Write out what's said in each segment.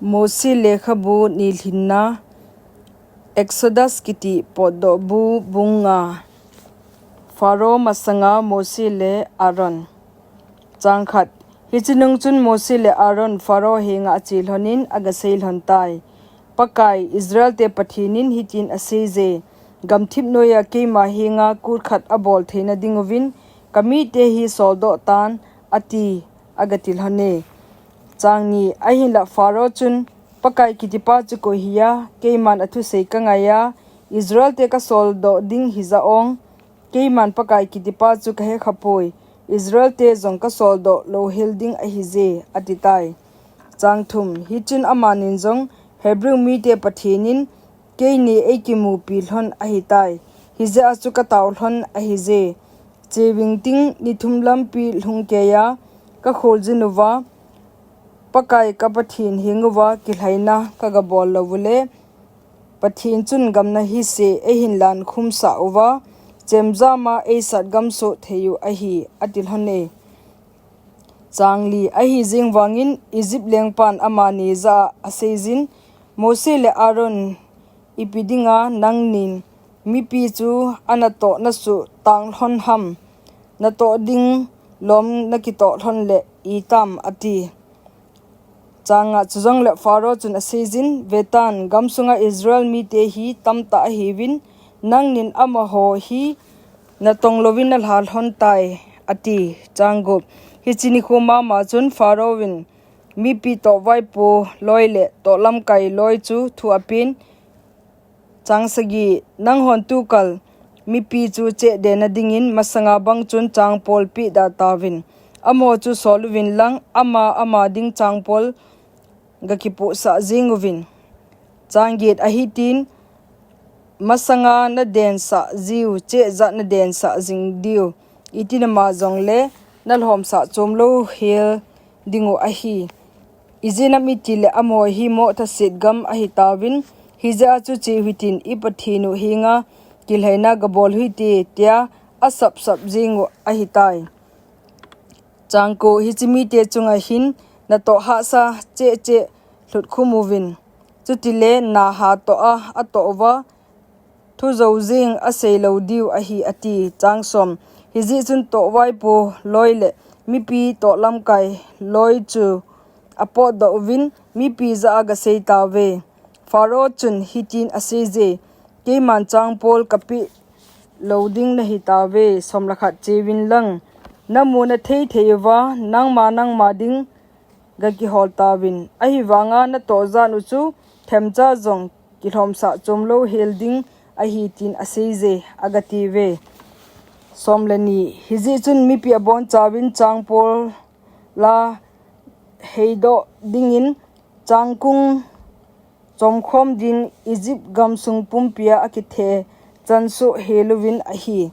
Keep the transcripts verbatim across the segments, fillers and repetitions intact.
Mosi lekhabu nilhinna. Exodus kiti potdohbu bung nga. Pharaoh masanga Mosi le Aaron. Chang khat. Hiche nung chun Mosi le Aaron Pharaoh henga ache lhonin agasei lhon tai. Pakai, Israelte Pathenin hitin aseiye, Gamthip noiya keima henga kut khat abol theina dinguvin, kamite hi soldoh tan, ati, agati lhone. Chang ni. Ahinla Pharaoh chun, Pakai kitipa chu koi hiya, keiman athusei kangaiya, Israelte kasoldoh ding hija ong, keiman Pakai kitipa chu kahekhapoi, Israelte jong kasoldoh louhel ding ahiye, ati tai. Chang thum. Hichun amanin jong, Hebrew mite Pathenin, keini eikimupi lhon ahitai, hijeh a chu katao lhon ahiye. Cheving ting ni thum lampi lhungkeiya kakholjin uva, Pakai ka Pathen henguva kilhaina kagabol louvule, Pathen chun gamna hise eihin lankhumsah uva, chemjama eisat gamsoh theiyu ahi, ati lhone. Chang li. Ahi jeng vangin Egypt lengpan amani jah a aseijin, Mosi le Aaron, ipi dinga nangnin mipi chu anatoh nasuhtang lhon ham, natoh ding lom nakitoh lhon le itam, ati. Chang nga. Chujongle Pharaoh chun aseijin, Vetan, gamsunga Israel mite hi tamtah ahiuvin, nangnin amaho hi natong louvin nalha lhon tai, ati. Chang gup. Hiche nikho mama chun Pharaoh in mipi tohvaipo loi le tohlamkai loi chu thu apen. Chang sagi. Nanghon tukal mipi chu chehden nadingin masanga bang chun changpol pehda tauvin, amaho chu soluvin lang, ama ama ding changpol gakipohsah jenguvin. Chang get. Ahitin masanga nadensah jiu cheh jah nadensah jing diu, itin ama jongle nalhomsah chom louhel dingu ahi. Ijeh inem itile amaho hi moh thaset gam ahitauvin, hijeh a chu cheu hitin iPathenu henga kilhaina gabol u hite, tia asapsap jengu ahitai. Chang ko. Hiche mite chunga hin natoh hahsa cheh cheh lhutkhum uvin, chutile naha toh a atoh uva thu jou jeng asei lou diu ahi, ati. Chang som. Hijeh chun tohvaipo loi le mipi tohlamkai loi chu apotdoh uvin, mipi jah a agasei tauve. Pharaoh chun hitin aseiye, Keiman changpol kapeh lou ding nahitauve. Som le khat. Cheuvin lang, namu nathei thei uva nangma nangma ding gakihol tauvin, ahivanga natoh jat u chu themcha jong kilhomsah chom louhel ding ahi, tin aseiye, agatiuve. Som le ni. Hijeh chun mipi abonchauvin changpol la heidoh dingin changkung chomkhom din Egypt gamsung pumpia akithe chansoh heluvin ahi.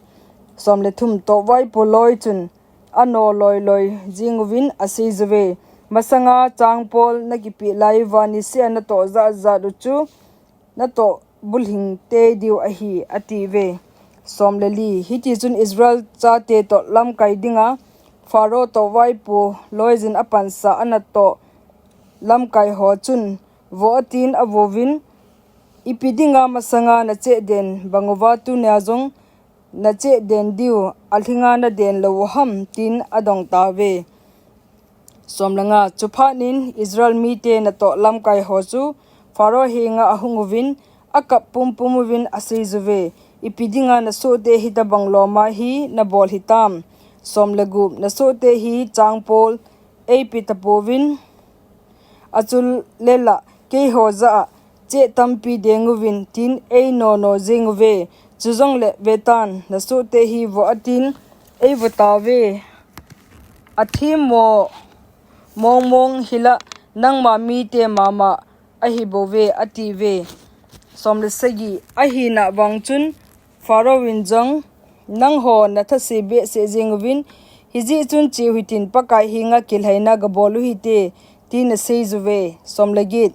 Som le thum. Tohvaipo loi chun ano loi loi jenguvin aseiyuve, Masanga changpol nakipeh lai uva niseh a natoh jat jat u chu natoh bulhing tei diu ahi, atiuve. Som le li. Hitichun Israel chate toh lamkai dinga Pharaoh tohvaipo loiyin apansa anatoh lamkai ho chun vo atin avovin, Ipi dinga masanga nacheh den bang uva tunia jong nacheh den diu alhinga naden lou u ham, tin adong tauve. Som le nga. Chuphat in Israel mite natoh lamkai ho chu Pharaoh henga ahung uvin, akap pumpum uvin aseiyuve, Ipi dinga nasohte hitabang loma hi nabol hitam? Som le gup. Nasohte hi changpol eipe tapouvin, achu le la keiho jah a cheh tampi denguvin, tin einono jenguve. Chujongle vetan, nasohte hi vo atin eivo tauve. Athemmo mong mong hi la nangma mite mama ahibouve, atiuve. Som le sagi. Ahina vang chun Pharaoh in jong, Nangho nathase behseh jenguvin, hijeh chun cheu hitin Pakai henga kilhaina gabol u hite, tin aseiyuve. Som le get.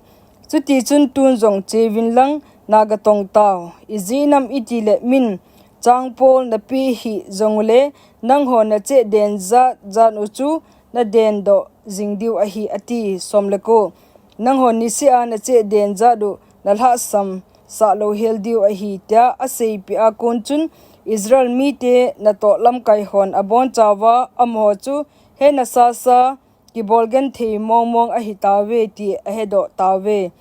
Chutichun tun jong cheuvin lang nagatong tau. Ijeh inem itile min changpol napeh hih jong ule, nangho nacheh den jat jat u chu naden doh jing diu ahi, ati. Som le ko. Nanghon niseh a nacheh den jat u nalhahsam sah louhel diu ahi, tia aseipeh a kon chun Israel mite natoh lamkai hon abonchauva amaho chu he nasasa kibol genthei mongmong ahitauve ti ahedoh tauve.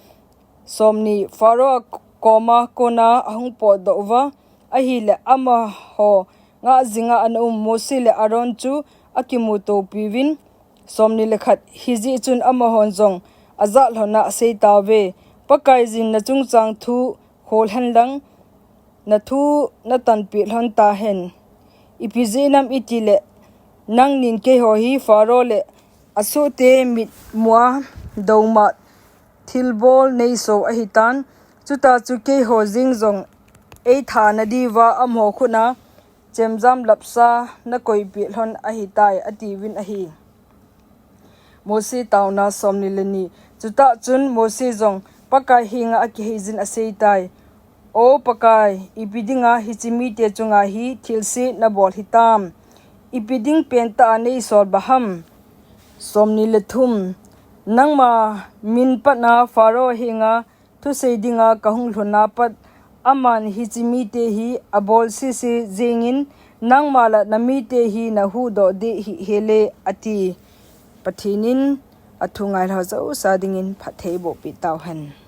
Somni, Pharaoh a koma kona ahung potdoh uva ahile amaho ngah jinga ana um Mose le Aaron chu akimutopiuvin, somni le khat, hijeh chun amahon jong ajah lhona aseitauve, Pakaiyin nachungchang thu kholhen lang, nathu natanpeh lhon tahen. Ipi jeh inem itile, nangnin keiho hi Pharaoh le asohte mitmua douma thilbol neisou ahitan, chuta chu keiho jeng jong eitha nadiuva amaho khutna chemjam lapsa nakoipeh lhon ahitai, atiuvin ahi. Mose taona, somni le ni, Chutah chun Mose jong Pakai henga akiheiyin aseitai, O Pakai, ipi dinga hiche mite chunga hi thilse nabol hitam? Ipi ding pentah a neisol ba ham? Somni le thum, Nangma min patna Pharaoh henga thusei dinga kahung lhuna pat aman hiche mite hi abol sese jengin, nangma le namite hi nahuhdoh ding hih hel e, ati. Pathen in athu ngailhah jousa dingin phatthei bohpeh tauhen.